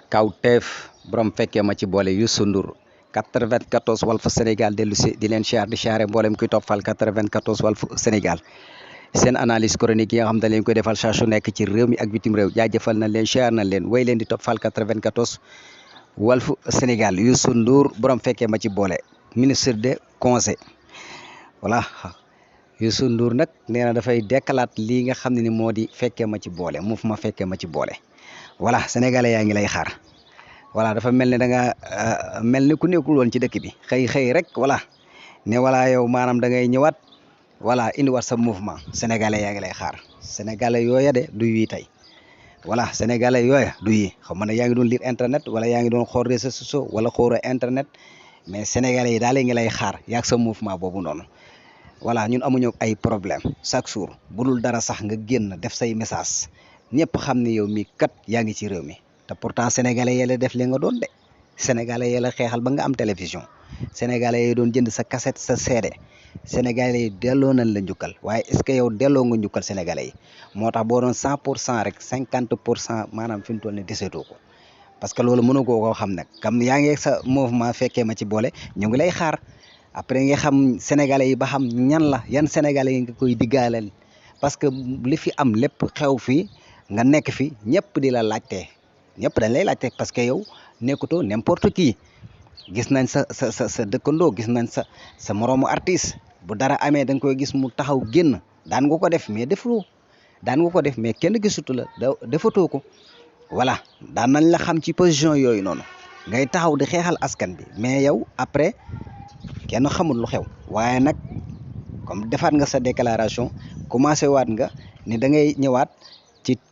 kawteef borom fekkee ma ci boole Youssou Ndour 94 Walf Sénégal dellu si di leen siyaar di siyaare mboolem kuy toppal 94 Walf Sénégal seen analyse chronique yi nga xam ne leen koy defal saa su nekk ci réew mi ak bitim réew jaajëfal nañ leen siyaar nañ leen way leen di toppal 94 Walf Sénégal Youssou Ndour borom fekkee ma ci boole ministre de conseil voilà Youssou Ndour nag nee na dafay dekkalaat lii nga xam ne ni moo di fekkee ma ci boole mouvement fekkee ma ci boole voilà sénégalais yaa ngi lay xaar voilà dafa mel ni da nga mel ni ku nekkul woon ci dëkk bi xëy rek voilà ne voilà yow maanaam da ngay ñëwaat voilà indiwaat sa mouvement sénégalais yaa ngi lay xaar sénégalais yooya de du yi tey voilà sénégalais yooya du yi xam ne yaa ngi doon lire internet wala yaa ngi doon xool réseaux sociaux wala xooloo internet mais sénégalais yi daal ngi lay xaar yaag sa mouvement boobu noonu voilà ñun amuñu ay problème chaque jour bu dul dara sax nga génn def say message ñëpp xam ne yow mi kat yaa ngi ci réew mi te pourtant sénégalais yi la def li nga doon de sénégalais yi la xeexal ba nga am télévision sénégalais yi doon jënd sa cassette sa CD sénégalais yi delloo nañ la njukkal waaye est ce que yow delloo nga njukkal sénégalais yi moo tax boo doon 100% rek 50% maanaam fi mu toll ni deseetoo ko parce que loolu mënu koo xam nag comme yaa ngi sa mouvement fekkee ma ci boole ñu ngi lay xaar après nga xam sénégalais yi ba xam ñan la yan sénégalais yi nga koy diggaaleel parce que li fi am lépp xew fii nga nekk fi ñëpp di la laajte ñëpp dañ lay laajte parce que yow nekkutoo n'importe qui gis nañ sa dëkkandoo gis nañ sa moroomu artiste bu dara amee da nga koy gis mu taxaw génn daan nga ko def mais defuloo daan nga ko def mais kenn gisutu la defatoo ko voilà daan nañ la xam ci position yooyu noonu ngay taxaw di xeexal askan bi mais yow après kenn xamul lu xew waaye nag comme defaat nga sa déclaration commencé waat nga ni da ngay ñëwaat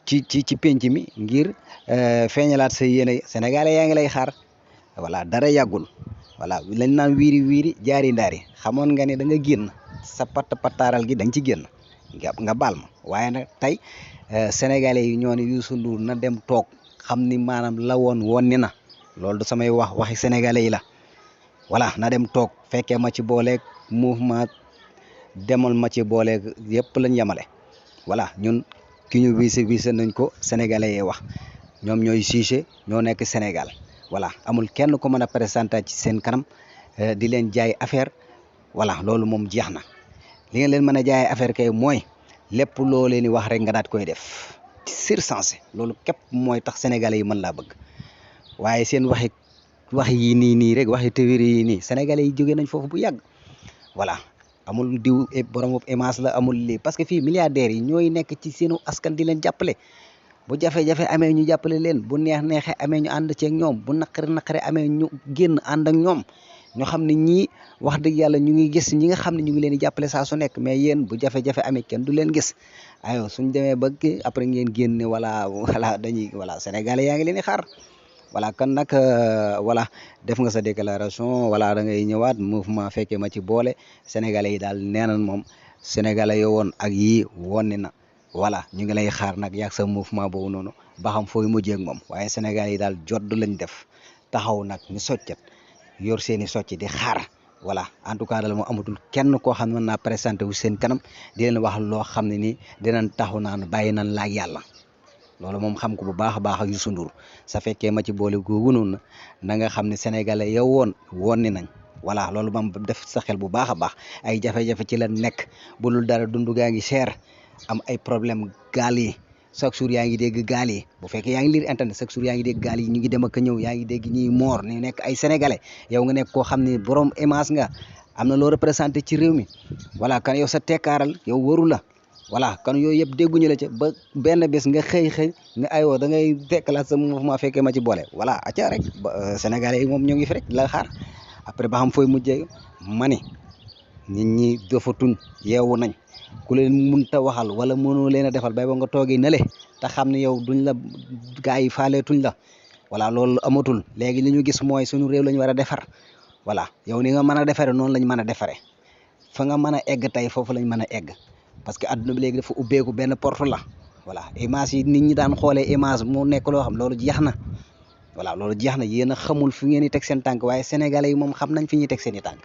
ci penc mi ngir feeñalaat sa yéene sénégalais yaa ngi lay xaar voilà dara yàggul voilà lañ naan wiiri jaari ndaari xamoon nga ne da nga génn sa pataaral gi da nga ci génn nga baal ma waaye nag tey sénégalais yi ñoo ne Youssou Ndour na dem toog xam ni maanaam la woon ni na loolu du samay waxi sénégalais yi la voilà na dem toog fekkee ma ci booleeg mouvement demal ma ci booleeg yëpp lañ yemale voilà ñun ki ñu visé nañ ko sénégalais yi wax ñoom ñooy jugé ñoo nekk Sénégal voilà amul kenn ko mën a présenté ci seen kanam di leen jaay affaire voilà loolu moom jeex na li nga leen mën a jaay affaire kay mooy lépp loo leen di wax rek nga daat koy def sur-sensé loolu képp mooy tax sénégalais yi mën laa bëgg waaye seen wax yi nii rek waxi théorie yi nii sénégalais yi jógee nañ foofu bu yàgg voilà amul diw borom image la amul lii parce que fii milliardaires yi ñooy nekk ci seenu askan di leen jàppale bu jafe-jafe amee ñu jàppale leen bu neexee amee ñu ànd ceeg ñoom bu naqare amee ñu génn ànd ak ñoom ñoo xam ne ñii wax dëgg yàlla ñu ngi gis ñi nga xam ne ñu ngi leen di jàppale saa su nekk mais yéen bu jafe-jafe amee kenn du leen gis ayo suñ demee ba kii après ngeen génne voilà dañuy voilà sénégalais yaa ngi leen di xaar voilà kan nag voilà def nga sa déclaration voilà da ngay ñëwaat mouvement fekkee ma ci boole sénégalais yi daal nee nañ moom sénégalais yo woon ak yii woon ni na voilà ñu ngi lay xaar nag yaag sa mouvement boobu noonu ba xam fooy mujjee ak moom waaye sénégalais yi daal jodd lañ def taxaw nag ñu soccet yor seen i socc di xaar voilà en tout cas daal moo amatul kenn koo xam ne mën naa présenté wu seen kanam di leen wax loo xam ne nii dinañ taxaw naan bàyyi nañ laag yàlla loolu moom xam ko bu baax a baax ak Youssou Ndour sa fekkee ma ci boole googu noonu na nga xam ne sénégalais yow woon ni nañ voilà loolu moom def sa xel bu baax a baax ay jafe-jafe ci la nekk bu dul dara dund gaa ngi cher am ay problème gaal yi chaque jour yaa ngi dégg gaal yi bu fekkee yaa ngi lire internet chaque jour yaa ngi dégg gaal yi ñu ngi dem ak ñëw yaa ngi dégg ñuy moor ñu nekk ay sénégalais yow nga nekk koo xam ne borom image nga am na loo représenté ci réew mi voilà kan yow sa tekkaaral yow waru la voilà kan yooyu yëpp dégguñu la ca ba benn bés nga xëy ne ayoo da ngay fekk la sa mouvement fekkee ma ci boole voilà acca rek sénégalais yi moom ñoo ngi fi rek la xaar après ba xam fooy mujjee mani nit ñi dofatuñ yeewu nañ ku leen munta waxal wala mënoo leen a defal bay ba nga toogee na le te xam ne yow duñ la gars yi faaleetuñ la voilà loolu amatul léegi li ñu gis mooy suñu réew la ñu war a defar voilà yow ni nga mën a defare noonu lañ mën a defare fa nga mën a egg tey foofu lañ mën a egg parce que adduna bi léegi dafa ubbeeku benn porte la voilà image yi nit ñi daan xoolee image mu nekk loo xam loolu jeex na voilà loolu jeex na yéen a xamul fi ngeen di teg seen tànk waaye sénégalais yi moom xam nañ fi ñuy teg seen i tànk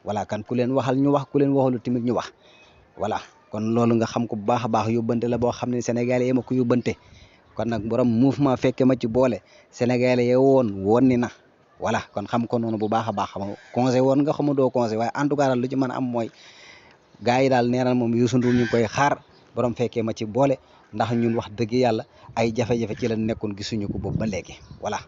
voilà kan ku leen waxal ñu wax ku leen waxalu tamit ñu wax voilà kon loolu nga xam ko bu baax a baax yóbbante la boo xam ne sénégalais yi ma ko yóbbante kon nag borom mouvement fekke ma ci boole sénégalais ye woon ni na voilà kon xam ko noonu bu baax a baax xam conseil woon nga xama doo conseil waaye en tout cas daal lu ci mën a am mooy gars yi daal nee na moom Youssou Ndour ñu ngi koy xaar borom fekkee ma ci boole ndax ñun wax dëgg yàlla ay jafe-jafe ci la nekkoon gisuñu ko boobu ba léegi voilà